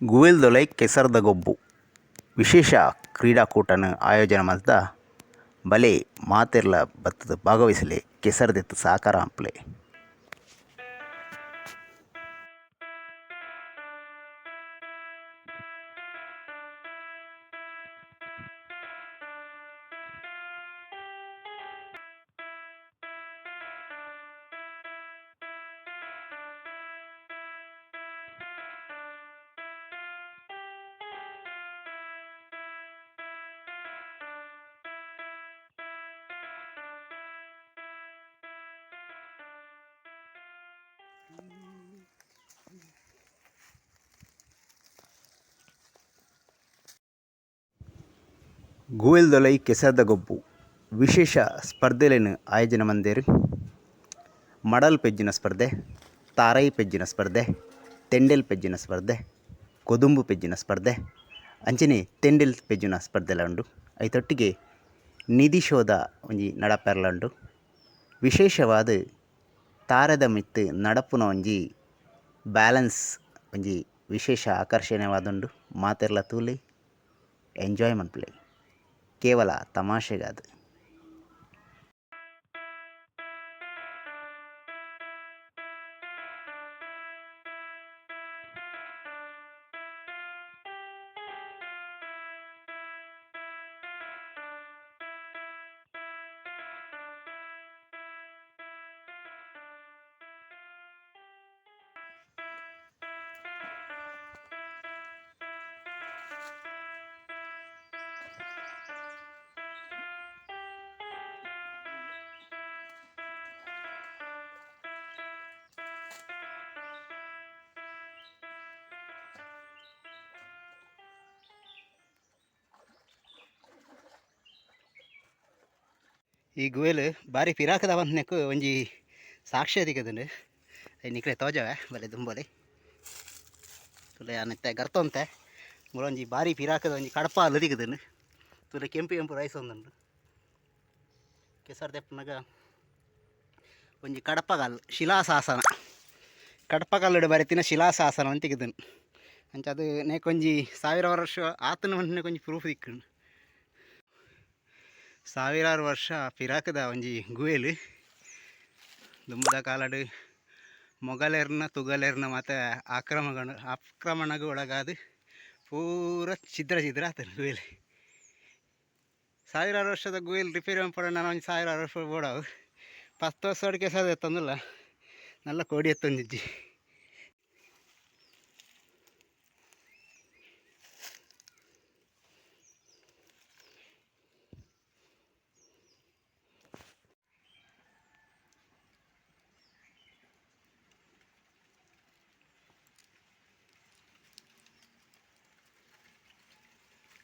ಗುವೆಲ್ದೊಲೈ ಕೆಸರ್ದ ಗೊಬ್ಬು ವಿಶೇಷ ಕ್ರೀಡಾಕೂಟನ್ ಆಯೋಜನೆ ಮಲ್ತ ಬಲೆ ಮಾತೆರ್ಲ ಬತ್ತುದು ಭಾಗವಹಿಸಲೆ ಕೆಸರ್ ದೆತ್ತ್ ಸಾಕಾರ ಮನ್ಪುಲೆ. ಗುವೆಲ್ದೊಲೈ ಕೆಸರ್ದ ಗೊಬ್ಬು ವಿಶೇಷ ಸ್ಪರ್ಧೆಲೆನ್ ಆಯೋಜನೆ ಮಂದೆರ್ ಮಡಲ್ ಪೆಜ್ಜುನ ಸ್ಪರ್ಧೆ ತಾರೈ ಪೆಜ್ಜುನ ಸ್ಪರ್ಧೆ ತೆಂಡೆಲ್ ಪೆಜ್ಜುನ ಸ್ಪರ್ಧೆ ಕೊದುಂಬು ಪೆಜ್ಜುನ ಸ್ಪರ್ಧೆ ಅಂಚನೆ ತೆಂಡೆಲ್ ಪೆಜ್ಜುನ ಸ್ಪರ್ಧೆಲ ಉಂಡು. ಐತೊಟ್ಟಿಗೆ ನಿಧಿ ಶೋಧ ಒಂಜಿ ನಡಪರೆಲ ಉಂಡು. ವಿಶೇಷವಾದ್ ತಾರೆದ ಮಿತ್ತ್ ನಡಪುನ ಒಂಜಿ ಬ್ಯಾಲೆನ್ಸ್ ಒಂಜಿ ವಿಶೇಷ ಆಕರ್ಷಣೆವಾದುಂಡು. ಮಾತೆರ್ಲ ತೂಲೆ ಎಂಜಾಯ್ ಮನ್ಪುಲೆ ಕೇವಲ ತಮಾಷೆಗಾದ್. ಈ ಗುವೆಲ್ ಬಾರಿ ಪಿರಾಕದ ಬಂದನೆಕ್ಕು ಒಂಜಿ ಸಾಕ್ಷ್ಯ ತಿಕ್ಕದುಂಡು. ನಿಕ್ಲೆ ತೋಜವೆ ಬಲೆ ದುಂಬಲೆ ತುಲೆ ಅನಿತ್ತೆ ಗರ್ತೊಂತೆ ಮುಳೊಂಜಿ ಬಾರಿ ಪಿರಾಕದ ಒಂಜಿ ಕಡಪ ಅಲ್ಲ ತಿಕ್ಕದುಂಡು. ತುಲೆ ಕೆಂಪು ಕೆಂಪು ರೈಸ್ ಒಂದುಂಡು. ಕೆಸರು ದೆಪ್ಪನಾಗ ಒಂಜಿ ಕಡಪಗಲ್ ಶಿಲಾಶಾಸನ ಕಡಪಕಲ್ಲುಡು ಬರೆತಿನ ಶಿಲಾಶಾಸನ ಅಂತ ತಿಕ್ಕದುಂಡು. ಅಂಚ ಅದು ನೇಕೊಂಜಿ ಸಾವಿರ ವರ್ಷ ಆತನ ಒಂಜಿ ಪ್ರೂಫ್ ತಿಕ್ಕುಂಡು. ಸಾವಿರಾರು ವರ್ಷ ಪಿರಾಕದ ಒಂಜಿ ಗುವೆಲ್ ದುಂಬುದ ಕಾಲಡು ಮೊಘಲೆರ್ನ ತುಗಲೆರ್ನ ಮತ್ತು ಆಕ್ರಮಣಗೂ ಒಳಗಾದ ಪೂರ ಛಿದ್ರ ಛಿದ್ರ ಆತನ ಗುವೆಲ್. ಸಾವಿರಾರು ವರ್ಷದ ಗುವೆಲ್ ರಿಪೇರಿ ಪಡ ನಾನು ಒಂಜಿ ಸಾವಿರಾರು ವರ್ಷ ಬೋಡವು ಪತ್ತು ವರ್ಷ ಅಡಿಕೆ ಸಾದ ಎತ್ತೊಂದಿಲ್ಲ ನಲ್ಲ ಕೋಡಿ ಎತ್ತೊಂದಿಜ್ಜಿ.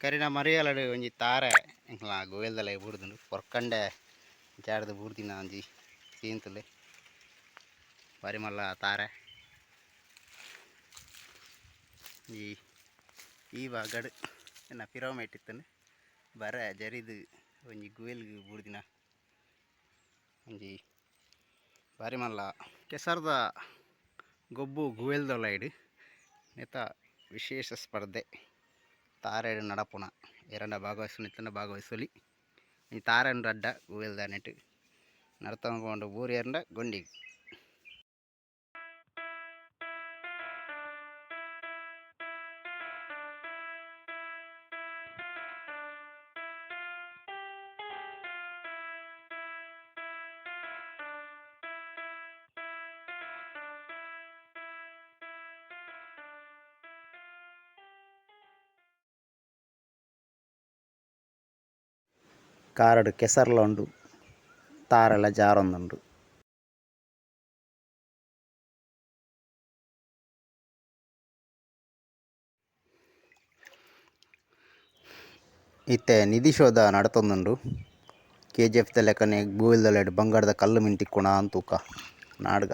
ಕರಿನ ಮರಿಯಲಡು ಒಂಜಿ ತಾರೆ ಎಂಕ್ಲ ಗುವೆಲ್ದಲ ಬೂರ್ದುಂಡು ಪೊರ್ಕಂಡೆ ಜಾಡ್ದು ಬೂರ್ದಿನ ಒಂಜಿ ಸೀಂತುಲೆ ಬಾರಿ ಮಲ್ಲ ತಾರೆ. ಈ ಈ ಭಾಗಡ್ ಎನ್ನ ಪಿರವು ಇತ್ತಂಡು ಬರ ಜರಿದು ಒಂಜಿ ಗುವೆಲ್ಗ್ ಬೂರ್ದಿನ ಒಂಜಿ ಬಾರಿ ಮಲ್ಲ ಕೆಸರ್ದ ಗೊಬ್ಬು ಗುವೆಲ್ದೊಲೈಡ್ ನೆತ ವಿಶೇಷ ಸ್ಪರ್ಧೆ ತಾರೆಡ್ ನಡಪುನ ಎರಡ ಭಾಗವಹಿಸುನ ಭಾಗವಹಿಸಲಿ ಈ ತಾರೆನ್ ರಡ್ಡ ಗುವೆಲ್ದ ನೆಟ್ ನಡತೊಂದು ಪೋಂಡು ಬೂರಿಯರ್ಂಡ ಗೊಂಡಿ. ಕಾರಡ್ ಕೆಸರ್ಲ ಉಂಡು ತಾರೆಲ ಜಾರೊಂದುಂಡು. ಇತ್ತೆ ನಿಧಿ ಶೋಧ ನಡತೊಂದುಂಡು. ಕೆ ಜಿ ಎಫ್ ದ ಲೆಕ್ಕನೆ ಗುವೆಲ್ದೊಲೆಡ್ ಬಂಗಾರದ ಕಲ್ಲು ಮಿನ್ ತಿಕ್ಕುಣ ಅಂತೂಕ ನಾಡ್ಗ.